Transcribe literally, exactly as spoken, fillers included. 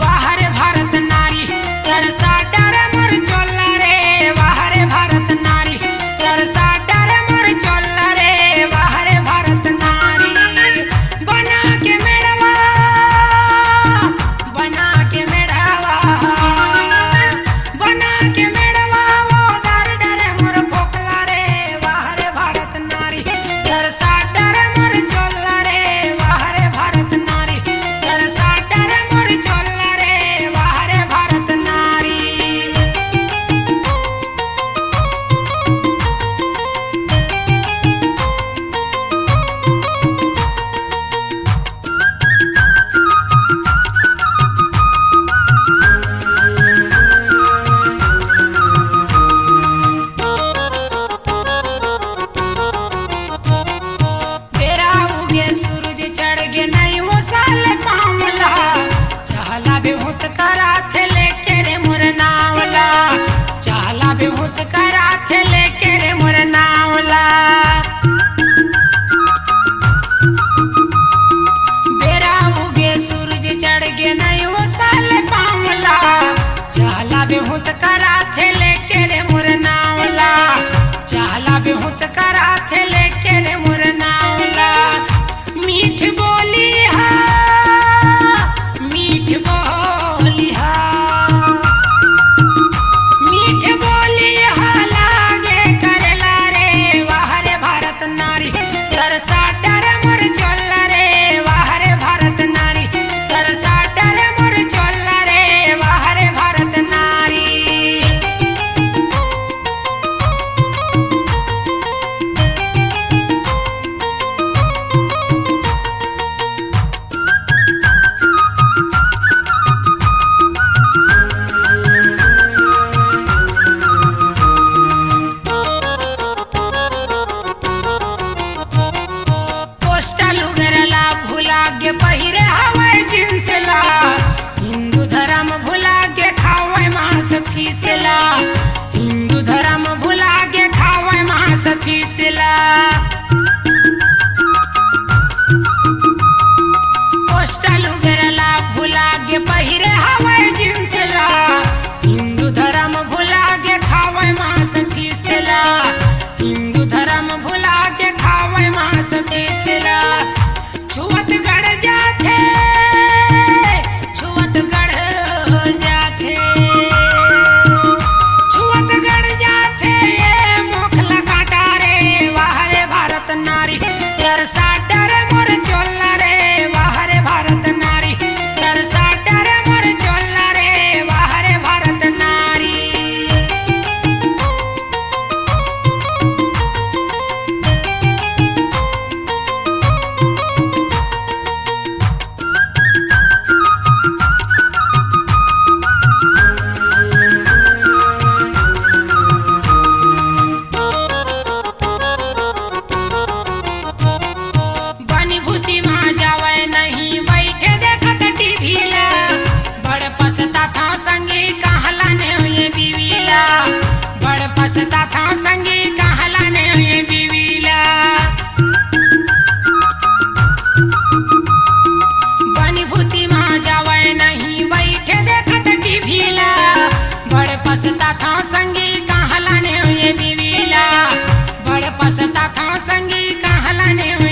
वाह रे भारत नारी, तरसा डरे मोर चोला रे। वाह रे भारत नारी, तरसा डरे मोर चोला रे। वाह रे भारत नारी, बना के मेड़वा, बना के मेड़वा, बना के मेड़वा, वो दर डरे मोर फोकला रे। वाह रे भारत नारी, तरसा डरे मोर चोला रे। वाह रे भारत नारी, तरसा डरे मोर चोला रे। वाह रे भारत नारी। बेरा उगे सूरज चढ़ गे नहीं वो साल पावला। चहला बेहुत कराथे लेके रे मोर नावला। चहला बेहुत कराथे लेके रे मोर नावला। बेरा उगे सूरज चढ़ गे नहीं वो साल पावला। चहला बेहुत कराथे लेके रे मोर नावला। चहला बेहुत कराथे लेके रे मोर नावला। मीठ बोली हा, मीठ बोली हा, मीठ बोली हा लागे करेला रे। वाह रे भारत नारी, तरसा डरे मोर चोला रे। वाह रे भारत नारी, तरसा डरे मोर चोला रे। वाह रे भारत नारी। कोस्टा लुगरा ला भुला गे पहिरे हवय जींस ला। हिंदू धर्म भुला गे खावय मांस फीस ला। हिंदू धर्म भुला गे खावय मांस फीस ला। कोस्टा लुगरा ला भुला गे पहिरे हवय जींस ला। हिंदू धर्म भुला गे खावय मांस फीस ला। हिंदू धर्म भुला के खावय मांस फीस ला। छुअत गड़ जाथे, छुअत गड़ जाथे, छुअत गड़ जाथे ये मोखला कांटा रे। वाह रे भारत नारी, तरसा डरे मोर चोला रे। वाह रे भारत नारी, तरसा डरे मोर चोला रे। वाह रे भारत नारी। बनी भूती मा जावय नहीं, बइठे देखत टीवी ला। बड़ पछताथंव संगी, कहाँ लानेंव ये बीवी ला। बड़ पछताथंव संगी, कहाँ लानेंव ये बीवी ला। बनी भूती मा जावय नहीं, बइठे देखत टीवी ला। बड़ पछताथंव संगी, कहाँ लानेंव ये बीवी ला। बड़ पछताथंव संगी, कहाँ लानेंव